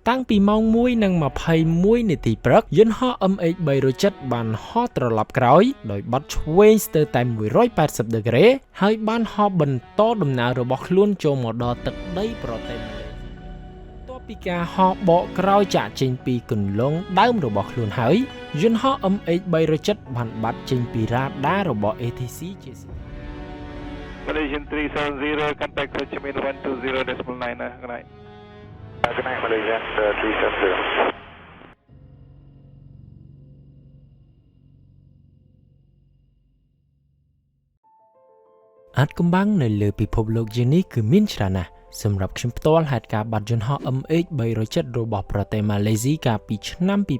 តាំងពីម៉ោង1:21នាទីព្រឹកយន្តហោះ MH370 បានហោះត្រឡប់ក្រោយដោយបត់ឆ្វេងស្ទើរតែ180ដឺក្រេហើយបានហោះបន្តដំណើររបស់ខ្លួនចូលមកដល់ទឹកដីប្រទេសម៉ាឡេស៊ីបន្ទាប់ពីការហោះបកក្រោយចាកចេញពីគន្លងដើមរបស់ខ្លួនហើយយន្តហោះ MH370 បានបាត់ចេញពីរ៉ាដារបស់ ATC ជាស្ថា Malaysian 370, contact Ho Chi Minh 120.9. Good night. Good night, Malaysian 370. អាចកំបាំងនៅលើពិភពលោកយើងនេះគឺមានច្រើនណាស់សម្រាប់ខ្ញុំផ្ទាល់ហេតុការណ៍បាត់យន្តហោះ MH370 របស់ប្រទេសម៉ាឡេស៊ីកាលពីឆ្នាំ2014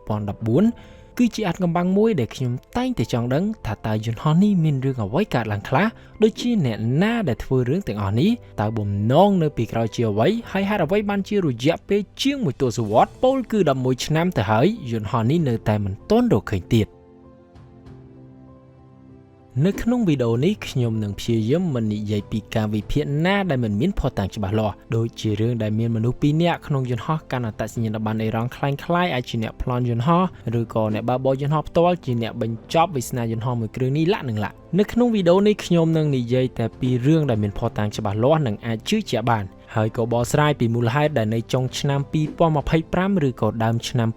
គឺជាអាចកំបាំងមួយដែលខ្ញុំតែងតែចង់ដឹងថាតើយន្តហោះនេះមានរឿងអ្វីកើតឡើងខ្លះដូចជាអ្នកណាដែលធ្វើរឿងទាំងអស់នេះតើបំណងនៅពីក្រោយជាអ្វីហើយហេតុអ្វីបានជារយៈពេលជាងមួយទសវត្សរ៍ពោលគឺ11ឆ្នាំទៅហើយយន្តហោះនេះនៅតែមិនទាន់រកឃើញទៀតនៅក្នុងវីដេអូនេះខ្ញុំនឹងព្យាយាមមិននិយាយពីការវិភាគណាដែលមិនមានភស្តុតាងច្បាស់លាស់ដូចជារឿងដែលមានមនុស្សពីរនាក់ក្នុងយន្តហោះកាន់អត្តសញ្ញាណប័ណ្ណអេរ៉ង់ក្លែងៗអាចជាអ្នកប្លន់យន្តហោះឬក៏អ្នកបើកបរយន្តហោះផ្ទាល់ជាអ្នកបញ្ចប់វាសនាយន្តហោះមួយគ្រឿងនេះលាក់នឹងលាក់នៅក្នុងវីដេអូនេះខ្ញុំនឹងនិយាយតែពីរឿងដែលមានភស្តុតាងច្បាស់លាស់និងអាចជឿជាក់បានហើយក៏បកស្រាយពីមូលហេតុដែលនៅចុងឆ្នាំ2025ឬក៏ដើមឆ្នាំ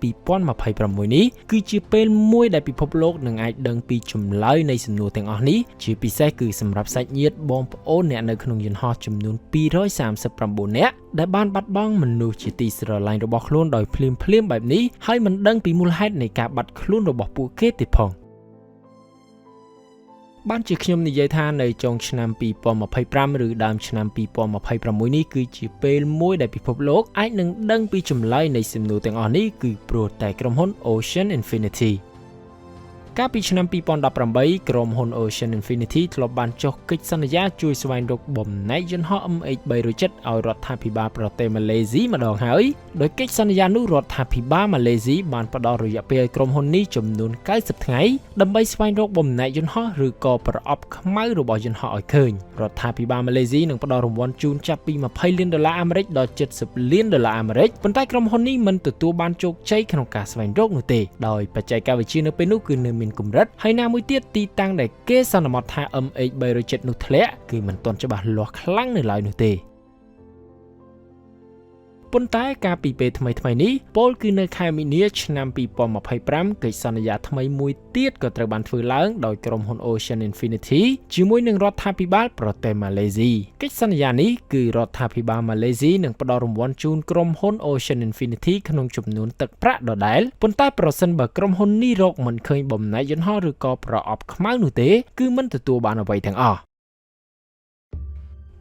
2026នេះគឺជាពេលមួយដែលពិភពលោកនឹងអាចដឹងពីចម្លើយនៃសំណួរទាំងអស់នេះជាពិសេសគឺសម្រាប់សាច់ញាតិបងប្អូនអ្នកនៅក្នុងយន្តហោះចំនួន239នាក់ដែលបានបាត់បង់មនុស្សជាទីស្រឡាញ់របស់ខ្លួនដោយភ្លាមៗបែបនេះហើយមិនដឹងពីមូលហេតុនៃការបាត់ខ្លួនរបស់ពួកគេទៀតផងបានជាខ្ញុំនិយាយថានៅចុងឆ្នាំ2025ឬដើមឆ្នាំ2026នេះគឺជាពេលមួយដែលពិភពលោកអាចនឹងដឹងពីចម្លើយនៃសំណួរទាំងអស់នេះគឺព្រោះតែក្រុមហ៊ុន Ocean Infinity កាលពីឆ្នាំ2018ក្រុមហ៊ុន Ocean Infinity ធ្លាប់បានចុះកិច្ចសន្យាជួយស្វែងរកបំណែកយន្តហោះ MH370 ឲ្យរដ្ឋាភិបាលប្រទេសម៉ាឡេស៊ីម្ដងហើយដោយកិច្ចសន្យានោះរដ្ឋាភិបាលម៉ាឡេស៊ីបានផ្ដល់រយៈពេលឲ្យក្រុមហ៊ុននេះចំនួន90ថ្ងៃដើម្បីស្វែងរកបំណែកយន្តហោះឬក៏ប្រអប់ខ្មៅរបស់យន្តហោះឲ្យឃើញរដ្ឋាភិបាលម៉ាឡេស៊ីនឹងផ្ដល់រង្វាន់ជូនចាប់ពី20លានដុល្លារអាមេរិកដល់70លានដុល្លារអាមេរិកប៉ុន្តែក្រុមហ៊ុននេះមិនទទួលបានជោគជ័យក្នុងការស្វែងរកនោះទេដោយបច្ចេកវិទ្យានៅពេលនោះគឺនៅមានកម្រិតហើយណាមួយទៀតទីតាំងដែលគេសន្មតថា MH370 នោះធ្លាក់គឺមិនទាន់ច្បាស់លាស់ខ្លាំងនៅឡើយនោះទេប៉ុន្តែកាលពីពេលថ្មីៗនេះពលគឺនៅខែមីនាឆ្នាំ2025កិច្ចសន្យាថ្មីមួយទៀតក៏ត្រូវបានធ្វើឡើងដោយក្រុមហ៊ុន Ocean Infinity ជាមួយនឹងរដ្ឋាភិបាលប្រទេសម៉ាឡេស៊ីកិច្ចសន្យានេះគឺរដ្ឋាភិបាលម៉ាឡេស៊ីនឹងផ្ដល់រង្វាន់ជូនក្រុមហ៊ុន Ocean Infinity ក្នុងចំនួនទឹកប្រាក់ដដែលប៉ុន្តែប្រសិនបើក្រុមហ៊ុននេះរកមិនឃើញបំណែកយន្តហោះឬក៏ប្រអប់ខ្មៅនោះទេគឺមិនទទួលបានអ្វីទាំងអស់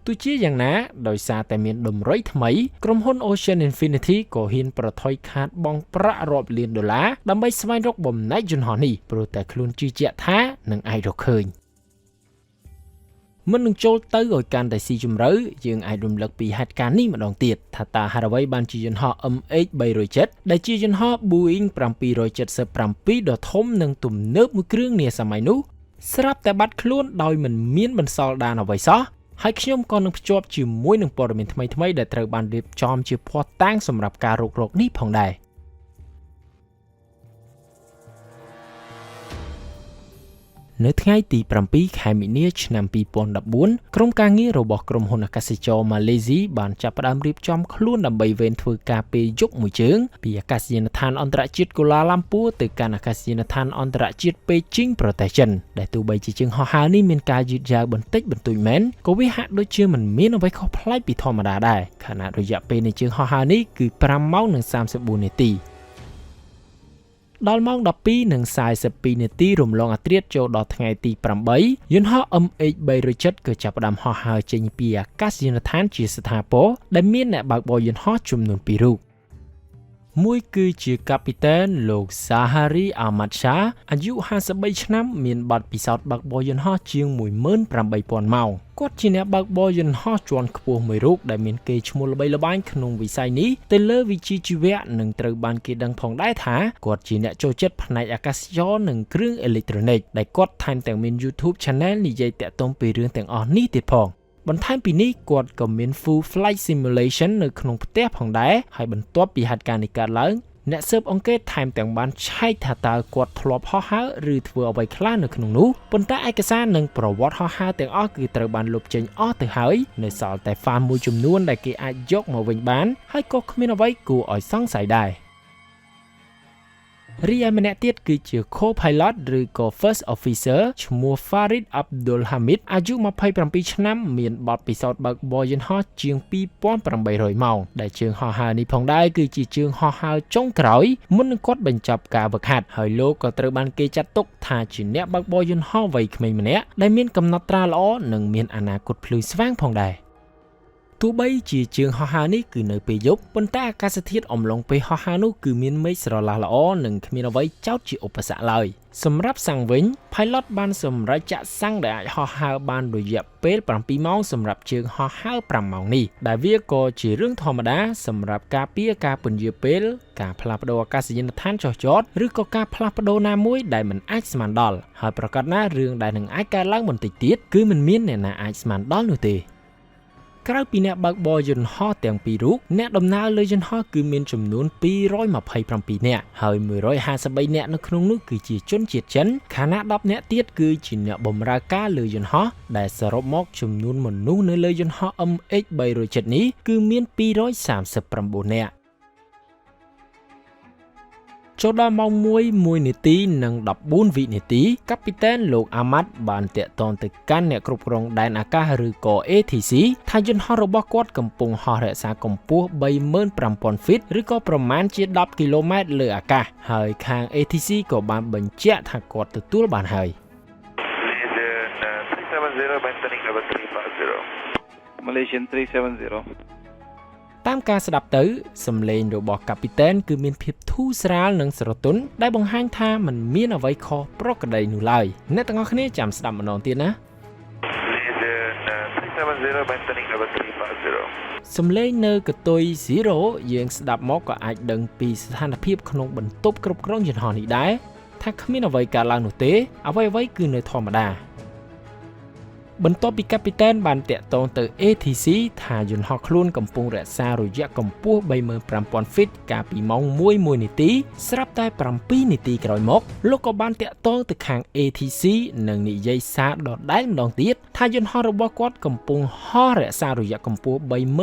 ទោះជាយ៉ាងណាដោយសារតែមានតម្រុយថ្មីក្រុមហ៊ុន Ocean Infinity ក៏ហ៊ានប្រថុយខាតបង់ប្រាក់រាប់លានដុល្លារដើម្បីស្វែងរកបំណែកយន្តហោះនេះព្រោះតែខ្លួនជឿជាក់ថានឹងអាចរកឃើញមុននឹងចូលទៅឲ្យកាន់តែស៊ីជម្រៅយើងអាចរំលឹកពីហេតុការណ៍នេះម្ដងទៀតថាតើហេតុអ្វីបានជាយន្តហោះ MH370 ដែលជាយន្តហោះ Boeing 777ដ៏ធំនិងទំនើបមួយគ្រឿងនាសម័យនោះស្រាប់តែបាត់ខ្លួនដោយមិនមានបន្សល់ដានអ្វីសោះហើយខ្ញុំក៏នឹងភ្ជាប់ជាមួយនឹងព័ត៌មានថ្មីៗដែលត្រូវបានរៀបចំជាភស្តុតាងសម្រាប់ការរកនេះផងដែរនៅថ្ងៃទី7ខែមីនាឆ្នាំ2014ក្រុមការងាររបស់ក្រុមហ៊ុនអាកាសចរម៉ាឡេស៊ីបានចាប់ផ្ដើមរៀបចំខ្លួនដើម្បីវេនធ្វើការពេលយប់មួយជើងពីអាកាសយានដ្ឋានអន្តរជាតិកូឡាឡាំពួរទៅកាន់អាកាសយានដ្ឋានអន្តរជាតិពេជីងប្រទេសចិនដែលទោះបីជាជើងហោះហើរនេះមានការយឺតយ៉ាវបន្តិចបន្តួចមែនក៏វាហាក់ដូចជាមិនមានអ្វីខុសប្លែកពីធម្មតាដែរខណៈរយៈពេលនៃជើងហោះហើរនេះគឺ5ម៉ោងនិង34នាទីដល់ម៉ោង12:42នាទីរំលងអាត្រាតចូលដល់ថ្ងៃទី8យន្តហោះ MH370 ក៏ចាប់ផ្ដើមហោះហើរចេញពីអាកាសយានដ្ឋានជាស្ថាពរដែលមានអ្នកបើកបរយន្តហោះចំនួន2រូបមួយគឺជាកាពីតែនលោកសាហារីអាម៉ាត់ឆាអាយុ53ឆ្នាំមានបទពិសោធន៍បើកបរយន្តហោះជាង18000ម៉ោងគាត់ជាអ្នកបើកបរយន្តហោះជាន់ខ្ពស់មួយរូបដែលមានកេរ្តិ៍ឈ្មោះល្បីល្បាញក្នុងវិស័យនេះទៅលើវិជ្ជាជីវៈនិងត្រូវបានគេដឹងផងដែរថាគាត់ជាអ្នកចូលចិត្តផ្នែកអាកាសចរនិងគ្រឿងអេឡិចត្រូនិកដែលគាត់ថែមទាំងមាន YouTube Channel និយាយតាក់ទងពីរឿងទាំងអស់នេះទៀតផង បន្ថែមពីនេះគាត់ក៏មាន full flight simulation នៅក្នុងផ្ទះផងដែរហើយបន្ទាប់ពីហេតុការណ៍នេះកើតឡើងអ្នកស៊ើបអង្កេតថែមទាំងបានឆែកថាតើគាត់ធ្លាប់ហោះហើរឬធ្វើអ្វីខ្លះនៅក្នុងនោះប៉ុន្តែឯកសារនិងប្រវត្តិហោះហើរទាំងអស់គឺត្រូវបានលុបចេញអស់ទៅហើយនៅសល់តែ file មួយចំនួនដែលគេអាចយកមកវិញបានហើយក៏គ្មានអ្វីគួរឲ្យសង្ស័យដែររីឯម្នាក់ទៀតគឺជា co-pilot ឬក៏ first officer ឈ្មោះ Farid Abdul Hamid អាយុ27ឆ្នាំមានបទពិសោធន៍បើកបរយន្តហោះជាង2800ម៉ោងដែលជើងហោះហើរនេះផងដែរគឺជាជើងហោះហើរចុងក្រោយមុននឹងគាត់បញ្ចប់ការវឹកហាត់ហើយលោកក៏ត្រូវបានគេចាត់ទុកថាជាអ្នកបើកបរយន្តហោះវ័យក្មេងម្នាក់ដែលមានកំណត់ត្រាល្អនិងមានអនាគតភ្លឺស្វាងផងដែរទោះបីជាជើងហោះហើរនេះគឺនៅពេលយប់ប៉ុន្តែអាកាសធាតុអំឡុងពេលហោះហើរនោះគឺមានមេឃស្រឡះល្អនិងគ្មានអ្វីចោទជាឧបសគ្គឡើយសម្រាប់សាំងវិញ Pilot បានសម្រេចចាក់សាំងដែលអាចហោះហើរបានរយៈពេល7ម៉ោងសម្រាប់ជើងហោះហើរ5ម៉ោងនេះដែលវាក៏ជារឿងធម្មតាសម្រាប់ការពារការពន្យាពេលការផ្លាស់ប្ដូរអាកាសយានដ្ឋានចុះចតឬក៏ការផ្លាស់ប្ដូរណាមួយដែលមិនអាចស្មានដល់ហើយប្រកាសណារឿងដែលនឹងអាចកើតឡើងបន្តិចទៀតគឺមិនមានអ្នកណាអាចស្មានដល់នោះទេក្រៅពីអ្នកបើកបរយន្តហោះទាំងពីររូបអ្នកដំណើរលើយន្តហោះគឺមានចំនួន227នាក់ហើយ153នាក់នៅក្នុងនោះគឺជាជនជាតិចិនខណៈ10នាក់ទៀតគឺជាអ្នកបម្រើការលើយន្តហោះដែលសរុបមកចំនួនមនុស្សនៅលើយន្តហោះ MH370 នេះគឺមាន239នាក់ចូលដល់ម៉ោង1 1នាទីនិង14វិនាទីកាពីតែនលោកអាម៉ាត់បានតាក់ទងទៅកាន់អ្នកគ្រប់គ្រងដែនអាកាសឬក៏ ATC ថាយន្តហោះរបស់គាត់កំពុងហោះរក្សាកម្ពស់35,000 feet ឬក៏ប្រមាណជា10គីឡូម៉ែត្រលើអាកាសហើយខាង ATC ក៏បានបញ្ជាក់ថាគាត់ទទួលបានហើយ Malaysian 370, maintaining level 350. Malaysian 370. តាមការស្ដាប់ទៅសំឡេងរបស់កាពីតែនគឺមានភាពធូរស្រាលនិងស្រទន់ដែលបង្ហាញថាมันមានអ្វីខុសប្រក្រតីនោះឡើយអ្នកទាំងអស់គ្នាចាំស្ដាប់ម្ដងទៀតណា Malaysian 370, maintaining level 350. សំឡេងនៅកតុយ0យើងស្ដាប់មកក៏អាចដឹងពីស្ថានភាពក្នុងបន្ទប់គ្រប់គ្រងយន្តហោះនេះដែរថាគ្មានអ្វីកើតឡើងនោះទេអ្វីៗគឺនៅធម្មតាបន្ទាប់ពីកាពីតែនបានតាក់ទងទៅ ATC ថាយន្តហោះខ្លួនកំពុងរក្សារយៈកម្ពស់35,000 feet កាលពីម៉ោង1:01នាទីស្រាប់តែ7នាទីក្រោយមកលោកក៏បានតាក់ទងទៅខាង ATC និងនិយាយសារដដែលម្ដងទៀតថាយន្តហោះរបស់គាត់កំពុងហោះរក្សារយៈកម្ពស់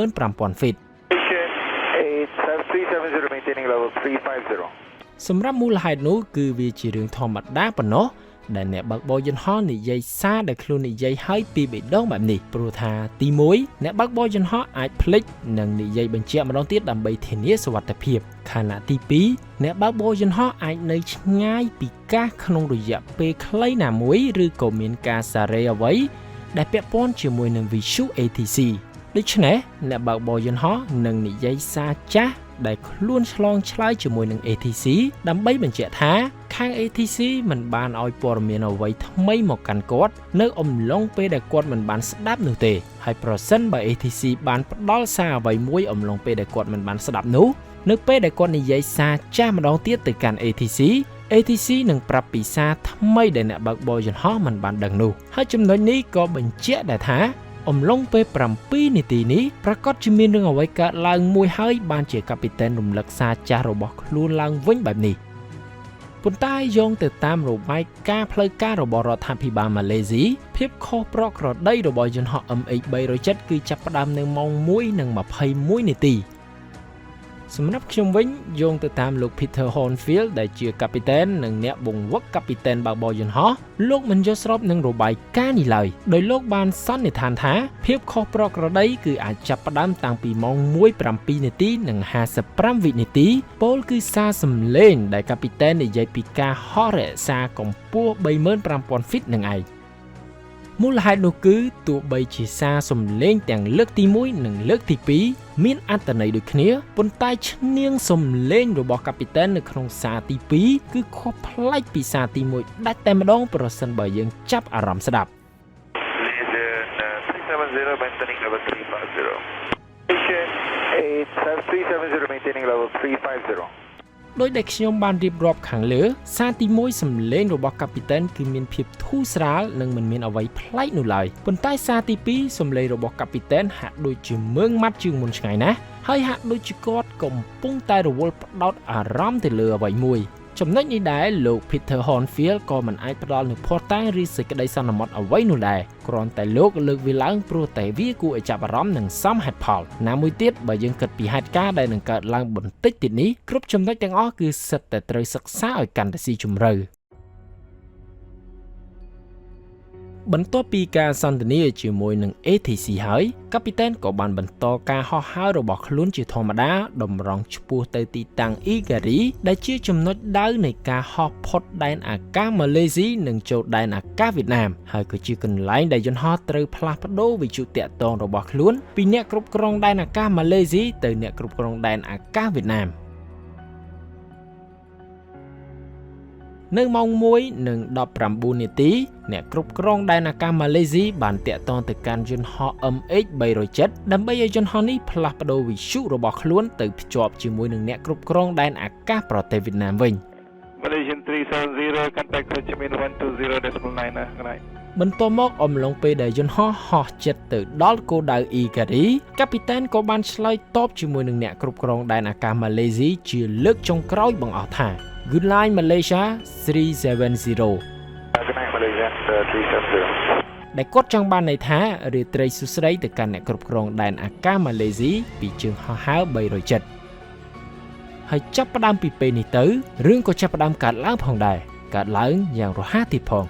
35,000 feet Malaysian 370, maintaining level 350. សម្រាប់មូលហេតុនោះគឺវាជារឿងធម្មតាប៉ុណ្ណោះដែលអ្នកបើកបរយន្តហោះនិយាយសារដែលខ្លួននិយាយហើយពីបេះដូងបែបនេះព្រោះថាទី1អ្នកបើកបរយន្តហោះអាចភ្លេចនិងនិយាយបញ្ជាក់ម្ដងទៀតដើម្បីធានាសុវត្ថិភាពខណៈទី2អ្នកបើកបរយន្តហោះអាចនៅឆ្ងាយពីកាសក្នុងរយៈពេលខ្លីណាមួយឬក៏មានការសារ៉េអ្វីដែលពាក់ព័ន្ធជាមួយនឹង Visual ATC ដូច្នេះអ្នកបើកបរយន្តហោះនឹងនិយាយសារចាស់ដែលខ្លួនឆ្លងឆ្លើយជាមួយនឹង ATC ដើម្បីបញ្ជាក់ថាខាង ATC មិនបានឲ្យព័ត៌មានអ្វីថ្មីមកកាន់គាត់នៅអំឡុងពេលដែលគាត់មិនបានស្ដាប់នោះទេហើយប្រសិនបើ ATC បានផ្ដល់សារអ្វីមួយអំឡុងពេលដែលគាត់មិនបានស្ដាប់នោះនៅពេលដែលគាត់និយាយសារចាស់ម្ដងទៀតទៅកាន់ ATC ATC នឹងប្រាប់ពីសារថ្មីដែលអ្នកបើកបរយន្តហោះមិនបានដឹងនោះហើយចំណុចនេះក៏បញ្ជាក់ដែរថាអំឡុងពេល7នាទីនេះប្រកាសជាមានរឿងអ្វីកើតឡើងមួយហើយបានជាកាពីតែនរំលឹកសារចាស់របស់ខ្លួនឡើងវិញបែបនេះប៉ុន្តែយោងទៅតាមរបាយការណ៍ផ្លូវការរបស់រដ្ឋាភិបាលម៉ាឡេស៊ីភាពខុសប្រក្រតីរបស់យន្តហោះ MH370 គឺចាប់ផ្ដើមនៅម៉ោង1:21នាទីសម្រាប់ខ្ញុំវិញយោងទៅតាមលោក Peter Hornfield ដែលជាកាពីតែននិងអ្នកបង្វឹកកាពីតែនបើកបរយន្តហោះលោកមិនយល់ស្របនឹងរបាយការណ៍នេះឡើយដោយលោកបានសន្និដ្ឋានថាភាពខុសប្រក្រតីគឺអាចចាប់ផ្ដើមតាំងពីម៉ោង1:07នាទីនិង55វិនាទីពោលគឺសារសំឡេងដែលកាពីតែននិយាយពីការហោះរក្សាកម្ពស់35,000 feet នឹងឯងមូលហេតុនោះគឺទោះបីជាសារសំឡេងទាំងលើកទី1និងលើកទី2មានអត្ថន័យដូចគ្នាប៉ុន្តែឈ្នាងសំឡេងរបស់កាពីតែននៅក្នុងសារទី2គឺខុសប្លែកពីសារទី1ដាច់តែម្ដងប្រសិនបើយើងចាប់អារម្មណ៍ស្ដាប់ Malaysian 370, maintaining level 350. Malaysian 370, maintaining level 350. ដោយដែលខ្ញុំបានរៀបរាប់ខាងលើសារទី1សំឡេងរបស់កាពីតែនគឺមានភាពធូរស្រាលនិងមិនមានអ្វីប្លែកនោះឡើយប៉ុន្តែសារទី2សំឡេងរបស់កាពីតែនហាក់ដូចជាម៉ឺងម៉ាត់ជាងមុនឆ្ងាយណាស់ហើយហាក់ដូចជាគាត់កំពុងតែរវល់ផ្ដោតអារម្មណ៍ទៅលើអ្វីមួយចំណុចនេះដែរលោក Peter Hornfield ក៏មិនអាចផ្ដល់នូវភស្តុតាងឬសេចក្តីសន្មត់អ្វីនោះដែរគ្រាន់តែលោកលើកវាឡើងព្រោះតែវាគួរឲ្យចាប់អារម្មណ៍និងសមហេតុផលណាមួយទៀតបើយើងគិតពីហេតុការណ៍ដែលនឹងកើតឡើងបន្តិចទៀតនេះគ្រប់ចំណុចទាំងអស់គឺសិតតែត្រូវសិក្សាឲ្យកាន់តែស៊ីជម្រៅបន្ទាប់ពីការសន្ទនាជាមួយនឹង ATC ហើយកាពីតែនក៏បានបន្តការហោះហើររបស់ខ្លួនជាធម្មតាតម្រង់ឆ្ពោះទៅទីតាំងអ៊ីហ្គារីដែលជាចំណុចដៅនៃការហោះផុតដែនអាកាសម៉ាឡេស៊ីនិងចូលដែនអាកាសវៀតណាមហើយក៏ជាកន្លែងដែលយន្តហោះត្រូវផ្លាស់ប្ដូរវិទ្យុទាក់ទងរបស់ខ្លួនពីអ្នកគ្រប់គ្រងដែនអាកាសម៉ាឡេស៊ីទៅអ្នកគ្រប់គ្រងដែនអាកាសវៀតណាមនៅម៉ោង1:19នាទីអ្នកគ្រប់គ្រងដែនអាកាសម៉ាឡេស៊ីបានទាក់ទងទៅកាន់យន្តហោះ MH370 ដើម្បីឲ្យយន្តហោះនេះផ្លាស់ប្ដូរវិទ្យុរបស់ខ្លួនទៅភ្ជាប់ជាមួយនឹងអ្នកគ្រប់គ្រងដែនអាកាសប្រទេសវៀតណាមវិញ Malaysian 370, contact Ho Chi Minh 120.9. Good night. បន្ទាប់មកអំឡុងពេលដែលយន្តហោះហោះចិត្តទៅដល់គោលដៅអ៊ីការីកាពីតែនក៏បានឆ្លើយតបជាមួយនឹងអ្នកគ្រប់គ្រងដែនអាកាសម៉ាឡេស៊ីជាលើកចុងក្រោយបង្អស់ថា Good night Malaysia 370 Good night, Malaysia 370. ដែលគាត់ចង់បានន័យថារាត្រីសួស្តីទៅកាន់អ្នកគ្រប់គ្រងដែនអាកាសម៉ាឡេស៊ីពីជើងហោះហើរ370ហើយចាប់ផ្ដើមពីពេលនេះទៅរឿងក៏ចាប់ផ្ដើមកើតឡើងផងដែរកើតឡើងយ៉ាងរហ័សទៀតផង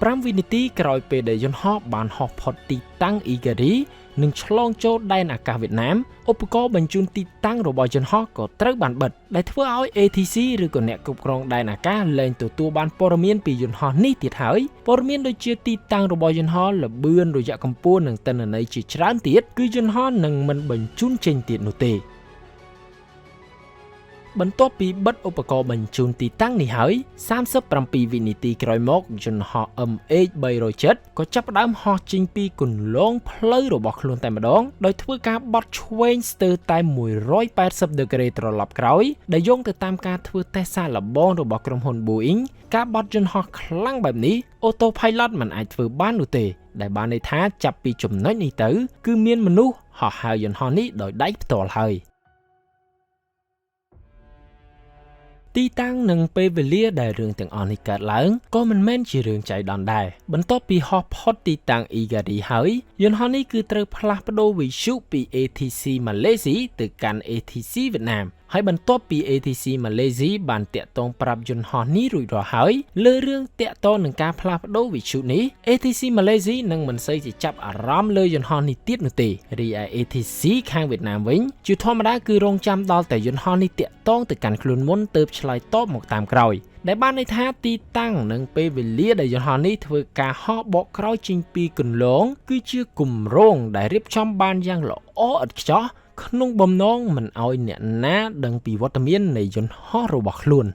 5វិនាទីក្រោយពេលដែលយន្តហោះបានហោះផុតទីតាំងអ៊ីការីនិងឆ្លងចូលដែនអាកាសវៀតណាមឧបករណ៍បញ្ជូនទីតាំងរបស់យន្តហោះក៏ត្រូវបានបិទដែលធ្វើឲ្យ ATC ឬក៏អ្នកគ្រប់គ្រងដែនអាកាសលែងទទួលបានព័ត៌មានពីយន្តហោះនេះទៀតហើយព័ត៌មានដូចជាទីតាំងរបស់យន្តហោះល្បឿនរយៈកម្ពស់និងទិន្នន័យជាច្រើនទៀតគឺយន្តហោះនឹងមិនបញ្ជូនចេញទៀតនោះទេបន្ទាប់ពីបិទឧបករណ៍បញ្ជូនទីតាំងនេះហើយ37វិនាទីក្រោយមកយន្តហោះ MH370 ក៏ចាប់ផ្ដើមហោះចេញពីគន្លងផ្លូវរបស់ខ្លួនតែម្ដងដោយធ្វើការបត់ឆ្វេងស្ទើរតែ180ដឺក្រេត្រឡប់ក្រោយដែលយោងទៅតាមការធ្វើតេស្តសាកល្បងរបស់ក្រុមហ៊ុន Boeing ការបត់យន្តហោះខ្លាំងបែបនេះ Autopilot មិនអាចធ្វើបាននោះទេដែលបានន័យថាចាប់ពីចំណុចនេះទៅគឺមានមនុស្សហោះហើរយន្តហោះនេះដោយដៃផ្ទាល់ហើយទីតាំងនិងពេលវេលាដែលរឿងទាំងអស់នេះកើតឡើងក៏មិនមែនជារឿងចៃដន្យដែរបន្ទាប់ពីហោះផុតទីតាំងអ៊ីហ្គារីហើយយន្តហោះនេះគឺត្រូវផ្លាស់ប្ដូរវិទ្យុពី ATC ម៉ាឡេស៊ីទៅកាន់ ATC វៀតណាមហើយបន្ទាប់ពី ATC ម៉ាឡេស៊ីបានទាក់ទងប្រាប់យន្តហោះនេះរួចរាល់ហើយលើរឿងទាក់ទងនឹងការផ្លាស់ប្ដូរវិទ្យុនេះ ATC ម៉ាឡេស៊ីនឹងមិនសូវជាចាប់អារម្មណ៍លើយន្តហោះនេះទៀតនោះទេរីឯ ATC ខាងវៀតណាមវិញជាធម្មតាគឺរងចាំដល់តែយន្តហោះនេះទាក់ទងទៅកាន់ខ្លួនមុនទើបឆ្លើយតបមកតាមក្រោយដែលបានន័យថាទីតាំងនិងពេលវេលាដែលយន្តហោះនេះធ្វើការហោះបកក្រោយចេញពីគន្លងគឺជាគម្រោងដែលរៀបចំបានយ៉ាងល្អឥតខ្ចោះក្នុងបំណងមិនឲ្យអ្នកណាដឹងពីវត្តមាននៃយន្តហោះរបស់ខ្លួន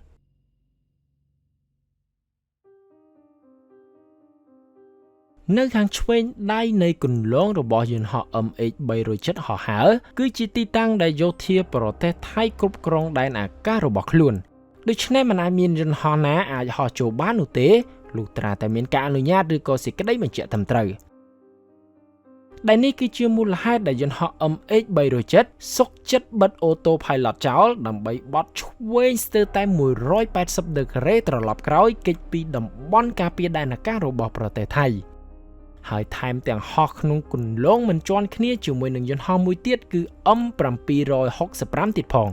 នៅខាងឆ្វេងដៃនៃគន្លងរបស់យន្តហោះ MH370 ហោះហើរគឺជាទីតាំងដែលយោធាប្រទេសថៃគ្រប់គ្រងដែនអាកាសរបស់ខ្លួនដូច្នេះមិនអាចមានយន្តហោះណាអាចហោះចូលបាននោះទេលុះត្រាតែមានការអនុញ្ញាតឬក៏សេចក្តីបញ្ជាក់ត្រឹមត្រូវដែលនេះគឺជាមូលហេតុដែលយន្តហោះ MH370 សុកចិត្តបិទ Autopilot ចោលដើម្បីបត់ឆ្វេងស្ទើរតែ180ដឺក្រេត្រឡប់ក្រោយគេចពីតំបន់ការពារដែនអាកាសរបស់ប្រទេសថៃហើយថែមទាំងហោះក្នុងគន្លងមិនជាន់គ្នាជាមួយនឹងយន្តហោះមួយទៀតគឺ M765 ទៀតផង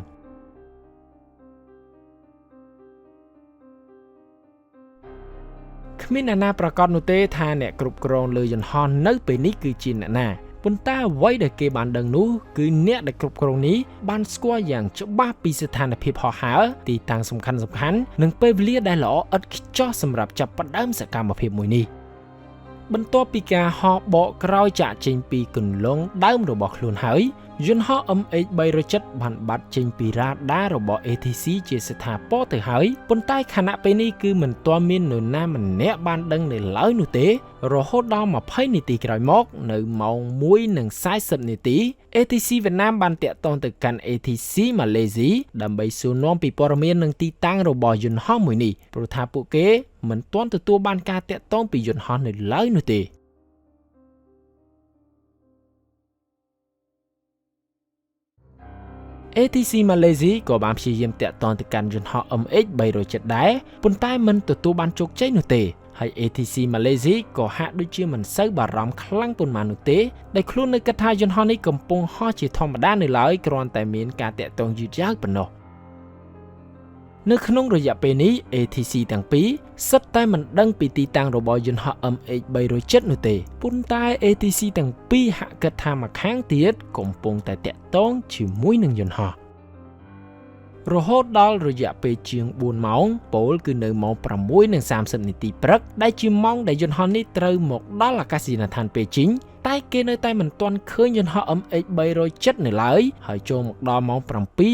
គ្មានអ្នកណាប្រកាសនោះទេថាអ្នកគ្រប់គ្រងលើយន្តហោះនៅពេលនេះគឺជាអ្នកណាប៉ុន្តែអ្វីដែលគេបានដឹងនោះគឺអ្នកដែលគ្រប់គ្រងនេះបានស្គាល់យ៉ាងច្បាស់ពីស្ថានភាពហោះហើរទីតាំងសំខាន់ៗនិងពេលវេលាដែលល្អឥតខ្ចោះសម្រាប់ចាប់ផ្ដើមសកម្មភាពមួយនេះបន្ទាប់ពីការហោះបកក្រោយចាកចេញពីគន្លងដើមរបស់ខ្លួនហើយ យន្តហោះ MH370 បានបាត់ចេញពីរ៉ាដារបស់ ATC ជាស្ថាពរទៅហើយប៉ុន្តែខណៈពេលនេះគឺមិនទាន់មាននរណាម្នាក់បានដឹងនៅឡើយនោះទេរហូតដល់20នាទីក្រោយមកនៅម៉ោង1:40នាទី ATC វៀតណាមបានទាក់ទងទៅកាន់ ATC ម៉ាឡេស៊ីដើម្បីសួរនាំពីព័ត៌មាននិងទីតាំងរបស់យន្តហោះមួយនេះព្រោះថាពួកគេមិនទាន់ទទួលបានការទាក់ទងពីយន្តហោះនៅឡើយនោះទេ ATC ម៉ាឡេស៊ីក៏បានព្យាយាមទាក់ទងទៅកាន់យន្តហោះ MH370 ដែរប៉ុន្តែមិនទទួលបានជោគជ័យនោះទេហើយ ATC ម៉ាឡេស៊ីក៏ហាក់ដូចជាមិនសូវបារម្ភខ្លាំងប៉ុន្មាននោះទេដែលខ្លួននៅគិតថាយន្តហោះនេះកំពុងហោះជាធម្មតានៅឡើយគ្រាន់តែមានការទាក់ទងយឺតយ៉ាវប៉ុណ្ណោះនៅក្នុងរយៈពេលនេះ ATC ទាំងពីរសុទ្ធតែមិនដឹងពីទីតាំងរបស់យន្តហោះ MH370 នោះទេប៉ុន្តែ ATC ទាំងពីរហាក់គិតថាម្ខាងទៀតកំពុងតែទាក់ទងជាមួយនឹងយន្តហោះរហូតដល់រយៈពេលជាង4ម៉ោងពោលគឺនៅម៉ោង6:30នាទីព្រឹកដែលជាម៉ោងដែលយន្តហោះនេះត្រូវមកដល់អាកាសយានដ្ឋានពេជីងតែគេនៅតែមិនទាន់ឃើញយន្តហោះ MH370 នៅឡើយហើយចូលមកដល់ម៉ោង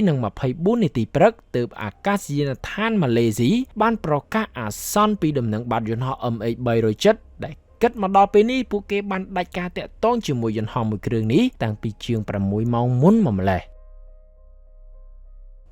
7:24នាទីព្រឹកទើបអាកាសយានដ្ឋានម៉ាឡេស៊ីបានប្រកាសអាសន្នពីដំណឹងបាត់យន្តហោះ MH370 ដែលគិតមកដល់ពេលនេះពួកគេបានដាច់ការទាក់ទងជាមួយយន្តហោះមួយគ្រឿងនេះតាំងពីជាង6ម៉ោងមុនមកម្ល៉េះ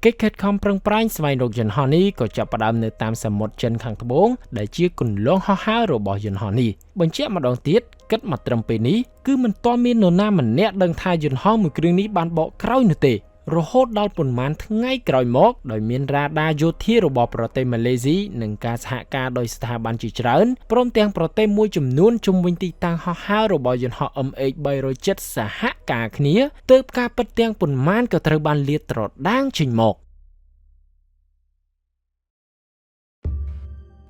កិច្ចខិតខំប្រឹងប្រែងស្វែងរកយន្តហោះនេះក៏ចាប់ផ្ដើមនៅតាមសមុទ្រចិនខាងត្បូងដែលជាគន្លងហោះហើររបស់យន្តហោះនេះបញ្ជាក់ម្ដងទៀតគិតមកត្រឹមពេលនេះគឺមិនទាន់មាននរណាម្នាក់ដឹងថាយន្តហោះមួយគ្រឿងនេះបានបកក្រោយនោះទេរហូតដល់ប៉ុន្មានថ្ងៃក្រោយមកដោយមានរ៉ាដាយោធារបស់ប្រទេសម៉ាឡេស៊ីនិងការសហការដោយស្ថាប័នជាច្រើនព្រមទាំងប្រទេសមួយចំនួនជុំវិញទីតាំងហោះហើររបស់យន្តហោះ MH370 សហការគ្នាទើបការពិតទាំងប៉ុន្មានក៏ត្រូវបានលាតត្រដាងចេញមក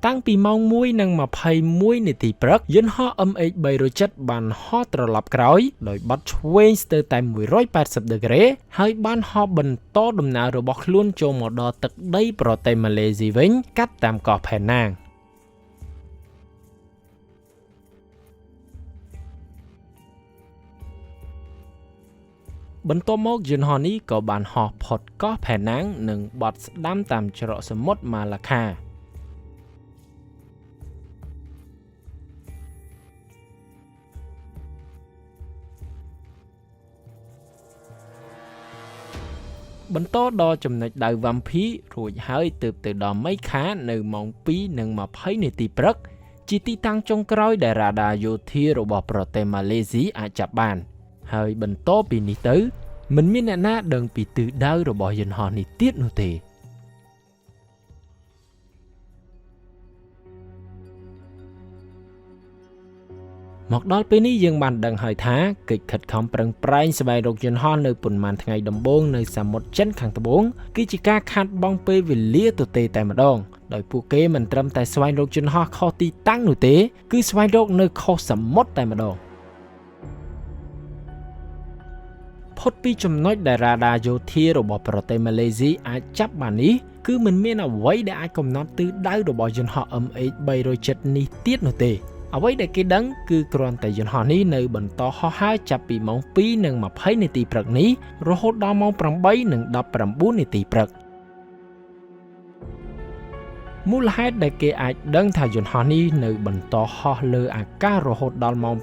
តាំងពីម៉ោង1:21នាទីព្រឹកយន្តហោះ MH370 បានហោះត្រឡប់ក្រោយដោយបត់ឆ្វេងស្ទើរតែ180ដឺក្រេហើយបានហោះបន្តដំណើររបស់ខ្លួនចូលមកដល់ទឹកដីប្រទេសម៉ាឡេស៊ីវិញកាត់តាមកោះផេណាងបន្ទាប់មកយន្តហោះនេះក៏បានហោះផុតកោះផេណាងនិងបត់ស្ដាំតាមច្រកសមុទ្រម៉ាឡាខាបន្តដល់ចំណុចដៅវ៉ាំភីរួចហើយទើបទៅដល់មីខានៅម៉ោង2:20នាទីព្រឹកជាទីតាំងចុងក្រោយដែលរ៉ាដាយោធារបស់ប្រទេសម៉ាឡេស៊ីអាចចាប់បានហើយបន្តពីនេះទៅមិនមានអ្នកណាដឹងពីទិសដៅរបស់យន្តហោះនេះទៀតនោះទេមកដល់ពេលនេះយើងបានដឹងហើយថាកិច្ចខិតខំប្រឹងប្រែងស្វែងរកយន្តហោះនៅប៉ុន្មានថ្ងៃដំបូងនៅសមុទ្រចិនខាងត្បូងគឺជាការខាតបង់ពេលវេលាទទេតែម្ដងដោយពួកគេមិនត្រឹមតែស្វែងរកយន្តហោះខុសទីតាំងនោះទេគឺស្វែងរកនៅខុសសមុទ្រតែម្ដងផុតពីចំណុចដែលរ៉ាដាយោធារបស់ប្រទេសម៉ាឡេស៊ីអាចចាប់បាននេះគឺមិនមានអ្វីដែលអាចកំណត់ទិសដៅរបស់យន្តហោះ MH370 នេះទៀតនោះទេអ្វីដែលគេដឹងគឺគ្រាន់តែយន្តហោះនេះនៅបន្តហោះហើរចាប់ពីម៉ោង2:20នាទីព្រឹកនេះរហូតដល់ម៉ោង8:19នាទីព្រឹកមូលហេតុដែលគេអាចដឹងថាយន្តហោះនេះនៅបន្តហោះលើអាកាសរហូតដល់ម៉ោង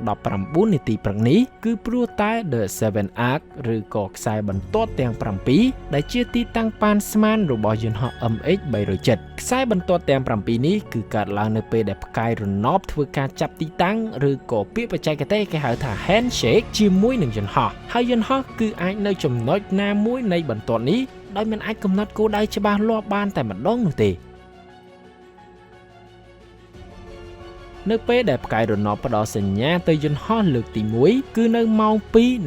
8:19នាទីព្រឹកនេះគឺព្រោះតែ The Seven Arc ឬក៏ខ្សែបន្ទាត់ទាំង7ដែលជាទីតាំងប៉ានស្មានរបស់យន្តហោះ MH370 ខ្សែបន្ទាត់ទាំង7នេះគឺកើតឡើងនៅពេលដែលផ្កាយរណបធ្វើការចាប់ទីតាំងឬក៏ពាក្យបច្ចេកទេសគេហៅថា handshake ជាមួយនឹងយន្តហោះហើយយន្តហោះគឺអាចនៅចំណុចណាមួយនៃបន្ទាត់នេះដោយមិនអាចកំណត់គោលដៅច្បាស់លាស់បានតែម្ដងនោះទេនៅពេលដែលផ្កាយរណបផ្ដល់សញ្ញាទៅយន្តហោះលើកទី1គឺនៅម៉ោង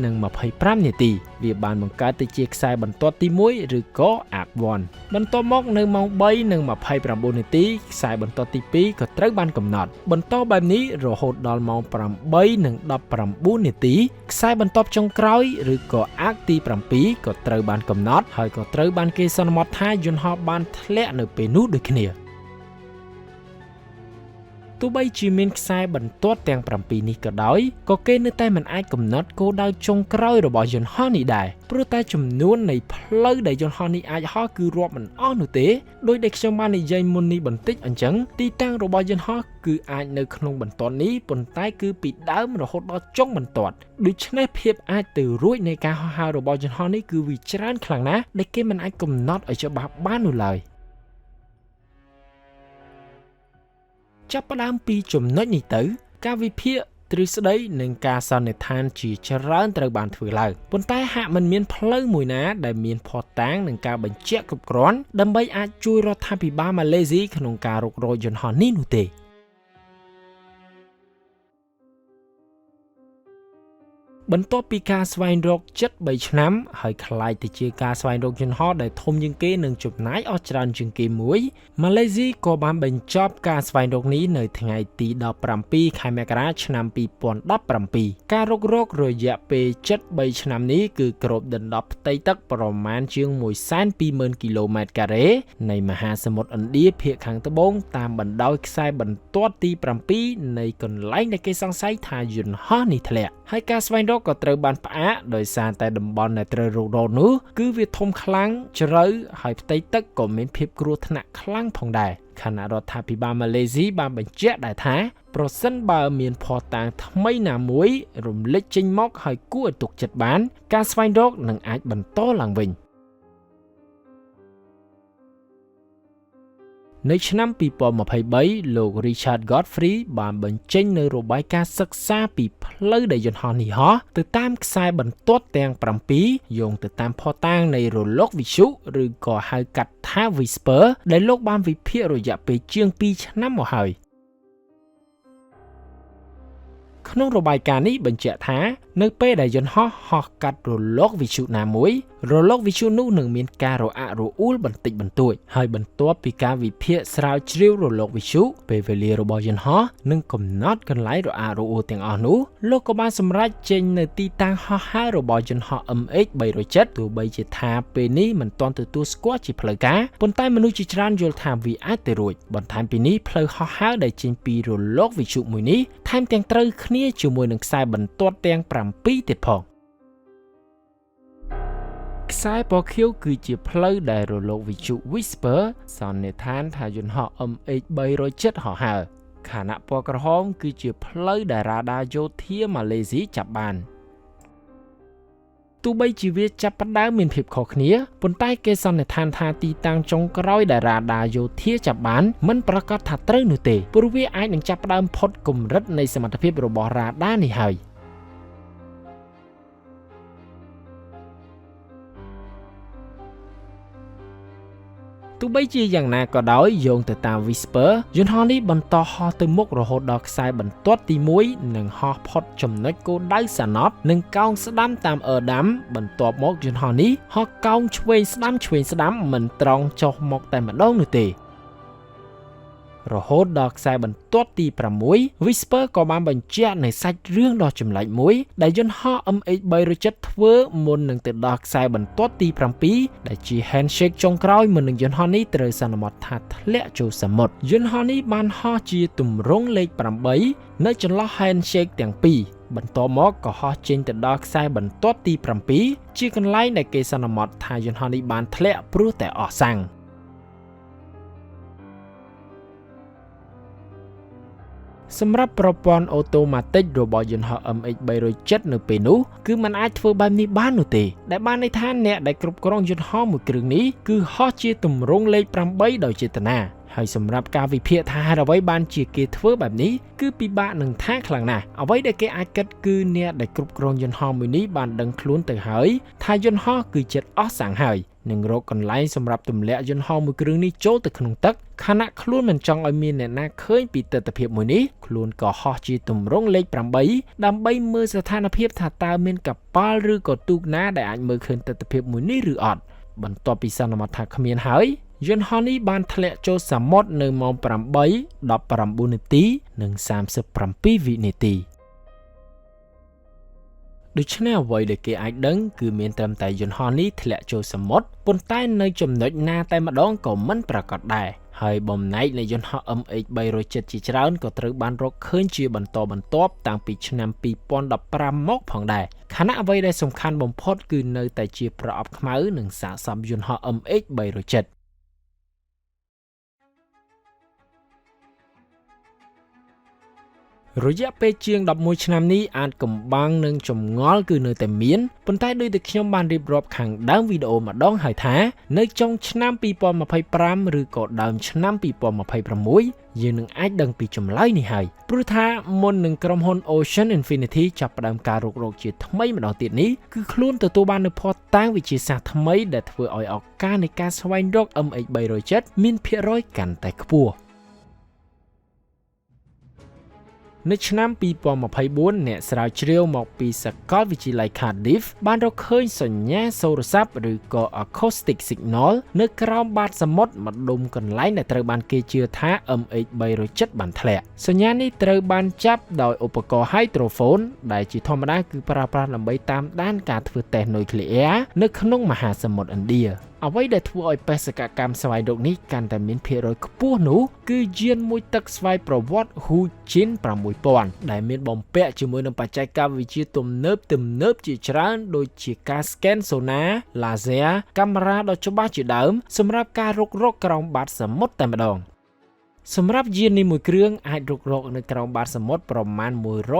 2:25នាទីវាបានបង្កើតទៅជាខ្សែបន្ទាត់ទី1ឬក៏ Arc 1បន្ទាប់មកនៅម៉ោង3:29នាទីខ្សែបន្ទាត់ទី2ក៏ត្រូវបានកំណត់បន្តបែបនេះរហូតដល់ម៉ោង8:19នាទីខ្សែបន្ទាប់ចុងក្រោយឬក៏ Arc ទី7ក៏ត្រូវបានកំណត់ហើយក៏ត្រូវបានគេសន្មតថាយន្តហោះបានធ្លាក់នៅពេលនោះដូចគ្នា ទោះបីជាមានខ្សែបន្ទាត់ទាំង7នេះក៏ដោយក៏គេនៅតែមិនអាចកំណត់គោលដៅចុងក្រោយរបស់យន្តហោះនេះដែរព្រោះតែចំនួននៃផ្លូវដែលយន្តហោះនេះអាចហោះគឺរាប់មិនអស់នោះទេដោយដែលខ្ញុំបាននិយាយមុននេះបន្តិចអញ្ចឹងទីតាំងរបស់យន្តហោះគឺអាចនៅក្នុងបន្ទាត់នេះប៉ុន្តែគឺពីដើមរហូតដល់ចុងបន្ទាត់ដូច្នេះភាពអាចទៅរួចនៃការហោះហើររបស់យន្តហោះនេះគឺវាច្រើនខ្លាំងណាស់ដែលគេមិនអាចកំណត់ឲ្យច្បាស់បាននោះឡើយចាប់ផ្ដើមពីចំណុចនេះទៅការវិភាគទ្រឹស្ដីនិងការសន្និដ្ឋានជាច្រើនត្រូវបានធ្វើឡើងប៉ុន្តែហាក់មិនមានផ្លូវមួយណាដែលមានភស្តុតាងនិងការបញ្ជាក់គ្រប់គ្រាន់ដើម្បីអាចជួយរដ្ឋាភិបាលម៉ាឡេស៊ីក្នុងការរុករកយន្តហោះនេះនោះទេបន្ទាប់ពីការស្វែងរកជិត3ឆ្នាំហើយក្លាយទៅជាការស្វែងរកយន្តហោះដែលធំជាងគេនិងចំណាយអស់ច្រើនជាងគេមួយម៉ាឡេស៊ីក៏បានបញ្ចប់ការស្វែងរកនេះនៅថ្ងៃទី17ខែមករាឆ្នាំ2017ការរុករករយៈពេលជិត3ឆ្នាំនេះគឺគ្របដណ្ដប់ផ្ទៃទឹកប្រមាណជាង 120,000 គីឡូម៉ែត្រការ៉េនៃមហាសមុទ្រឥណ្ឌាភាគខាងត្បូងតាមបណ្ដោយខ្សែបន្ទាត់ទី7នៃកន្លែងដែលគេសង្ស័យថាយន្តហោះនេះធ្លាក់ហើយការស្វែងរកក៏ត្រូវបានផ្អាកដោយសារតែតំបន់ដែលត្រូវរុករកនោះគឺវាធំខ្លាំងជ្រៅហើយផ្ទៃទឹកក៏មានភាពគ្រោះថ្នាក់ខ្លាំងផងដែរខណៈរដ្ឋាភិបាលម៉ាឡេស៊ីបានបញ្ជាក់ដែរថាប្រសិនបើមានភស្តុតាងថ្មីណាមួយរំលេចចេញមកហើយគួរឲ្យទុកចិត្តបានការស្វែងរកនឹងអាចបន្តឡើងវិញនៅឆ្នាំ2023លោក Richard Godfrey បានបញ្ចេញនៅរបាយការណ៍សិក្សាពីផ្លូវដែលយន្តហោះនេះហោះទៅតាមខ្សែបន្ទាត់ទាំង7យោងទៅតាមភស្តុតាងនៃរលកវិទ្យុឬក៏ហៅកាត់ថា Whisper ដែលលោកបានវិភាគរយៈពេលជាង2ឆ្នាំមកហើយក្នុងរបាយការណ៍នេះបញ្ជាក់ថានៅពេលដែលយន្តហោះហោះកាត់រលកវិទ្យុណាមួយរលកវិទ្យុនោះនឹងមានការរអាក់រអួលបន្តិចបន្តួចហើយបន្ទាប់ពីការវិភាគស្រាវជ្រាវរលកវិទ្យុពេលវេលារបស់យន្តហោះនិងកំណត់កន្លែងរអាក់រអួលទាំងអស់នោះលោកក៏បានសម្រេចចេញនៅទីតាំងហោះហើររបស់យន្តហោះ MH370 ទោះបីជាថាពេលនេះមិនទាន់ទទួលស្គាល់ជាផ្លូវការប៉ុន្តែមនុស្សជាច្រើនយល់ថាវាអាចទៅរួចបន្ថែមពីនេះផ្លូវហោះហើរដែលចេញពីរលកវិទ្យុមួយនេះថែមទាំងត្រូវគ្នាជាមួយនឹងខ្សែបន្ទាត់ទាំង7ទៀតផងខ្សែពណ៌ខៀវគឺជាផ្លូវដែលរលកវិទ្យុ Whisper សន្និដ្ឋានថាយន្តហោះ MH370 ហោះហើរខណៈពណ៌ក្រហមគឺជាផ្លូវដែលរ៉ាដាយោធាម៉ាឡេស៊ីចាប់បានទោះបីជាវាចាប់ផ្ដើមមានភាពខុសគ្នាប៉ុន្តែគេសន្និដ្ឋានថាទីតាំងចុងក្រោយដែលរ៉ាដាយោធាចាប់បានមិនប្រាកដថាត្រូវនោះទេព្រោះវាអាចនឹងចាប់ផ្ដើមផុតកម្រិតនៃសមត្ថភាពរបស់រ៉ាដានេះហើយទោះបីជាយ៉ាងណាក៏ដោយយោងទៅតាម Whisper យន្តហោះនេះបន្តហោះទៅមុខរហូតដល់ខ្សែបន្ទាត់ទី1និងហោះផុតចំណុចគោលដៅសាណប់និងកោងស្ដាំតាមអឺដាំបន្ទាប់មកយន្តហោះនេះហោះកោងឆ្វេងស្ដាំឆ្វេងស្ដាំមិនត្រង់ចុះមកតែម្ដងនោះទេរហូតដល់ខ្សែបន្ទាត់ទី6 Whisper ក៏បានបញ្ជាក់នៅសាច់រឿងដ៏ចម្លែកមួយដែលយន្តហោះ MH370 ធ្វើមុននឹងទៅដល់ខ្សែបន្ទាត់ទី7ដែលជា handshake ចុងក្រោយមុននឹងយន្តហោះនេះត្រូវសន្មតថាធ្លាក់ចូលសមុទ្រយន្តហោះនេះបានហោះជាទម្រង់លេខ8នៅចន្លោះ handshake ទាំងពីរបន្ទាប់មកក៏ហោះចេញទៅដល់ខ្សែបន្ទាត់ទី7ជាកន្លែងដែលគេសន្មតថាយន្តហោះនេះបានធ្លាក់ព្រោះតែអស់សាំងសម្រាប់ប្រព័ន្ធអូតូម៉ាទិករបស់យន្តហោះ MH370 នៅពេលនោះគឺมันអាចធ្វើបែបនេះបាននោះទេដែលបានន័យថាអ្នកដែលគ្រប់គ្រងយន្តហោះមួយគ្រឿងនេះគឺហោះជាទម្រង់លេខ8ដោយចេតនាហើយសម្រាប់ការវិភាគថាហេតុអ្វីបានជាគេធ្វើបែបនេះគឺពិបាកនឹងថាខ្លាំងណាស់អ្វីដែលគេអាចគិតគឺអ្នកដែលគ្រប់គ្រងយន្តហោះមួយនេះបានដឹងខ្លួនទៅហើយថាយន្តហោះគឺជិតអស់សាំងហើយនឹងរកកន្លែងសម្រាប់ទម្លាក់យន្តហោះមួយគ្រឿងនេះចូលទៅក្នុងទឹកខណៈខ្លួនមិនចង់ឲ្យមានអ្នកណាឃើញពីទិដ្ឋភាពមួយនេះខ្លួនក៏ហោះជាទម្រង់លេខ8ដើម្បីមើលស្ថានភាពថាតើមានកប៉ាល់ឬក៏ទូកណាដែលអាចមើលឃើញទិដ្ឋភាពមួយនេះឬអត់បន្ទាប់ពីសន្មតថាគ្មានហើយយន្តហោះនេះបានធ្លាក់ចូលសមុទ្រនៅម៉ោង8:19នាទីនិង37វិនាទីដូច្នេះអ្វីដែលគេអាចដឹងគឺមានត្រឹមតែយន្តហោះនេះធ្លាក់ចូលសមុទ្រប៉ុន្តែនៅចំណុចណាតែម្ដងក៏មិនប្រាកដដែរ ហើយបំណែកនៃយន្តហោះ MH370 ជាច្រើនក៏ត្រូវបានរកឃើញជាបន្តបន្ទាប់តាំងពីឆ្នាំ2015មកផងដែរខណៈអ្វីដែលសំខាន់បំផុតគឺនៅតែជាប្រអប់ខ្មៅនិងសាកសពយន្តហោះ MH370 រយៈពេលជាង11ឆ្នាំនេះអាចកំបាំងនិងចម្ងល់គឺនៅតែមានប៉ុន្តែដោយតែខ្ញុំបានរៀបរាប់ខាងដើមវីដេអូម្ដងហើយថានៅចុងឆ្នាំ2025ឬក៏ដើមឆ្នាំ2026យើងនឹងអាចដឹងពីចម្លើយនេះហើយព្រោះថាមុននឹងក្រុមហ៊ុន Ocean Infinity ចាប់ផ្ដើមការរុករកជាថ្មីម្ដងទៀតនេះគឺខ្លួនទទួលបាននូវភស្តុតាងវិទ្យាសាស្ត្រថ្មីដែលធ្វើឲ្យឱកាសនៃការស្វែងរក MH370 មានភាគរយកាន់តែខ្ពស់នៅឆ្នាំ2024អ្នកស្រាវជ្រាវមកពីសាកលវិទ្យាល័យ Cardiff បានរកឃើញសញ្ញាសូរស័ព្ទឬក៏ acoustic signal នៅក្រោមបាតសមុទ្រម្ដុំកន្លែងដែលត្រូវបានគេជឿថា MH370 បានធ្លាក់សញ្ញានេះត្រូវបានចាប់ដោយឧបករណ៍ hydrophone ដែលជាធម្មតាគឺប្រើប្រាស់ដើម្បីតាមដានការធ្វើតេស្តនុយក្លេអ៊ែរនៅក្នុងមហាសមុទ្រឥណ្ឌាអ្វីដែលធ្វើឲ្យបេសកកម្មស្វែងរកនេះកាន់តែមានភាគរយខ្ពស់នោះគឺយានមួយទឹកស្វ័យប្រវត្តិ Hujin 6000ដែលមានបំពាក់ជាមួយនឹងបច្ចេកវិទ្យាទំនើបជាច្រើនដូចជាការ scan សូណា ឡាស៊ែរ កាមេរ៉ាដ៏ច្បាស់ជាដើមសម្រាប់ការរុករកក្រោមបាតសមុទ្រតែម្ដងសម្រាប់យាននេះមួយគ្រឿងអាចរុករកនៅក្រោមបាតសមុទ្រប្រមាណ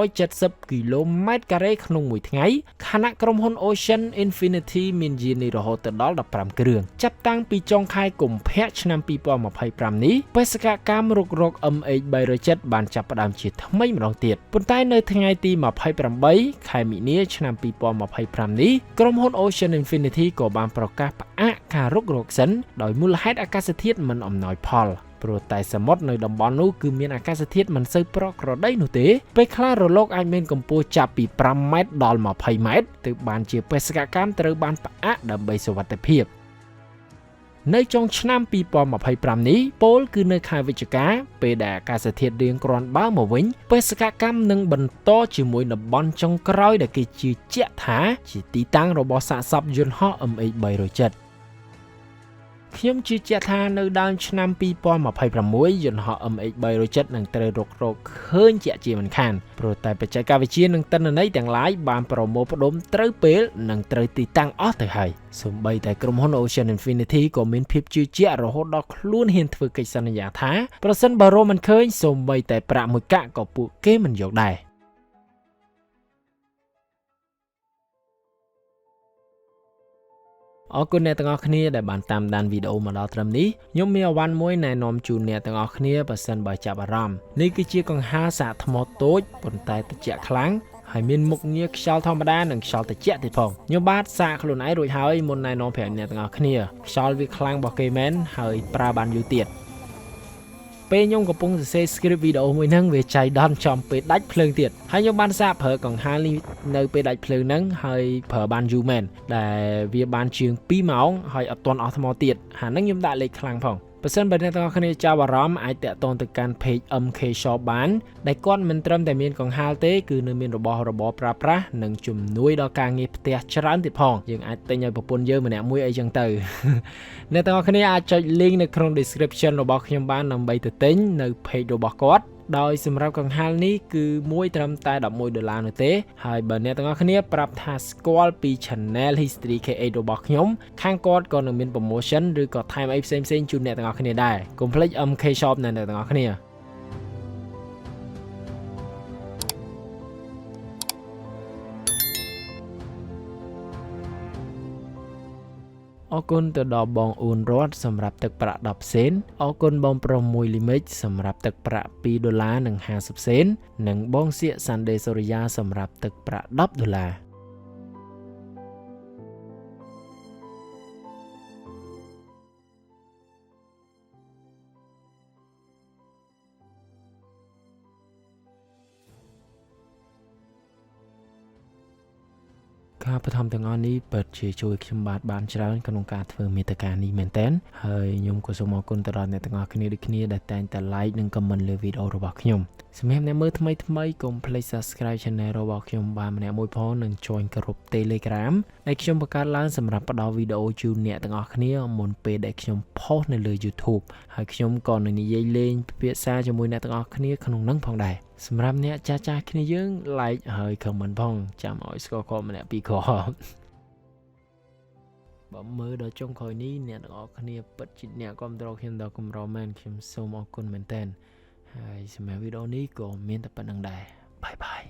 170គីឡូម៉ែត្រការ៉េក្នុងមួយថ្ងៃខណៈក្រុមហ៊ុន Ocean Infinity មានយាននេះរហូតដល់15គ្រឿងចាប់តាំងពីចុងខែកុម្ភៈឆ្នាំ2025នេះបេសកកម្មរុករក MH370 បានចាប់ផ្ដើមជាថ្មីម្ដងទៀតប៉ុន្តែនៅថ្ងៃទី28ខែមីនាឆ្នាំ2025នេះក្រុមហ៊ុន Ocean Infinity ក៏បានប្រកាសផ្អាកការរុករកសិនដោយមូលហេតុអាកាសធាតុមិនអំណោយផលព្រោះតែសមុទ្រនៅតំបន់នោះគឺមានអាកាសធាតុមិនសូវប្រក្រតីនោះទេពេលខ្លះរលកអាចមានកម្ពស់ចាប់ពី5ម៉ែត្រដល់20ម៉ែត្រទើបបានជាបេសកកម្មត្រូវបានផ្អាកដើម្បីសុវត្ថិភាពនៅចុងឆ្នាំ2025នេះពោលគឺនៅខែវិច្ឆិកាពេលដែលអាកាសធាតុរៀងគ្រាន់បើមកវិញបេសកកម្មនឹងបន្តជាមួយតំបន់ចុងក្រោយដែលគេជឿជាក់ថាជាទីតាំងរបស់សាកសពយន្តហោះ MH370 ខ្ញុំជឿជាក់ថានៅដើមឆ្នាំ2026យន្តហោះ MH370 នឹងត្រូវរុករកឃើញជាមិនខានព្រោះតែបច្ចេកវិទ្យានិងទិន្នន័យទាំងឡាយបានប្រមូលផ្ដុំត្រូវពេលនិងត្រូវទីតាំងអស់ទៅហើយសូម្បីតែក្រុមហ៊ុន Ocean Infinity ក៏មានភាពជឿជាក់រហូតដល់ខ្លួនហ៊ានធ្វើកិច្ចសន្យាថាប្រសិនបើរកមិនឃើញសូម្បីតែប្រាក់មួយកាក់ក៏ពួកគេមិនយកដែរអរគុណអ្នកទាំងអស់គ្នាដែលបានតាមដានវីដេអូមកដល់ត្រឹមនេះខ្ញុំមានអវ៉ាន់មួយណែនាំជូនអ្នកទាំងអស់គ្នាបើសិនបើចាប់អារម្មណ៍នេះគឺជាកង្ហារសាកថ្មតូចប៉ុន្តែត្រជាក់ខ្លាំងហើយមានមុខងារខ្យល់ធម្មតានិងខ្យល់ត្រជាក់ទៀតផងខ្ញុំបាទសាកខ្លួនឯងរួចហើយមុនណែនាំប្រាប់អ្នកទាំងអស់គ្នាខ្យល់វាខ្លាំងរបស់គេមែនហើយប្រើបានយូរទៀតពេលខ្ញុំកំពុងសរសេរ script វីដេអូមួយហ្នឹងវាចៃដន្យចំពេលដាច់ភ្លើងទៀតហើយខ្ញុំបានសាកប្រើកង្ហារនេះនៅពេលដាច់ភ្លើងហ្នឹងហើយប្រើបានយូរមែនដែលវាបានជាង2ម៉ោងហើយអត់ទាន់អស់ថ្មទៀតហាហ្នឹងខ្ញុំដាក់លេខខ្លាំងផងបើសិនបើអ្នកទាំងអស់គ្នាចាប់អារម្មណ៍អាចតាក់ទងទៅកាន់ page MK Shop បានដែលគាត់មិនត្រឹមតែមានកង្ហារទេគឺនៅមានរបស់របរប្រើប្រាស់និងជំនួយដល់ការងារផ្ទះច្រើនទៀតផងយើងអាចទិញឲ្យប្រពន្ធយើងម្នាក់មួយអីចឹងទៅអ្នកទាំងអស់គ្នាអាចចុច link នៅក្នុង description របស់ខ្ញុំបានដើម្បីទៅទិញនៅ page របស់គាត់ដោយសម្រាប់កង្ហារនេះគឺមួយត្រឹមតែ11ដុល្លារនោះទេហើយបើអ្នកទាំងអស់គ្នាប្រាប់ថាស្គាល់ពី Channel History KH របស់ខ្ញុំខាងគាត់ក៏នឹងមាន promotion ឬក៏ថែមអីផ្សេងៗជូនអ្នកទាំងអស់គ្នាដែរកុំភ្លេច MK Shop ណាអ្នកទាំងអស់គ្នាអរគុណទៅដល់បងអូនរតសម្រាប់ទឹកប្រាក់10សេនអរគុណបងប្រុសមួយលីមិចសម្រាប់ទឹកប្រាក់2ដុល្លារនិង50សេននិងបងសៀកសាន់ដេសូរិយាសម្រាប់ទឹកប្រាក់10ដុល្លារ ការបឋមទាំងអស់នេះពិតជាជួយខ្ញុំបាទបានច្រើនក្នុងការធ្វើមាតិកានេះមែនទែនហើយខ្ញុំក៏សូមអរគុណទៅដល់អ្នកទាំងអស់គ្នាដូចគ្នាដែលតែងតែ like និង comment លើវីដេអូរបស់ខ្ញុំសម្រាប់អ្នកមើលថ្មីថ្មីកុំភ្លេច Subscribe Channel របស់ខ្ញុំបានម្នាក់មួយផងនិង Join ក្រុម Telegram ដែលខ្ញុំបង្កើតឡើងសម្រាប់ផ្ដល់វីដេអូជូនអ្នកទាំងអស់គ្នាមុនពេលដែលខ្ញុំ post នៅលើ YouTube ហើយខ្ញុំក៏នឹងនិយាយលេងពិភាក្សាជាមួយអ្នកទាំងអស់គ្នាក្នុងនឹងផងដែរសម្រាប់អ្នកចាស់ចាស់គ្នាយើង like ហើយ comment ផងចាំឲ្យស្គាល់គាត់ម្នាក់ពីរគ្រាប់បើមើលដល់ចុងក្រោយនេះអ្នកទាំងអស់គ្នាពិតជាអ្នកគ្រប់គ្រងខ្ញុំដល់កម្រមែនខ្ញុំសូមអរគុណមែនទែនហើយសម្រាប់វីដេអូនេះក៏មានតែប៉ុណ្ណឹងដែរ bye bye.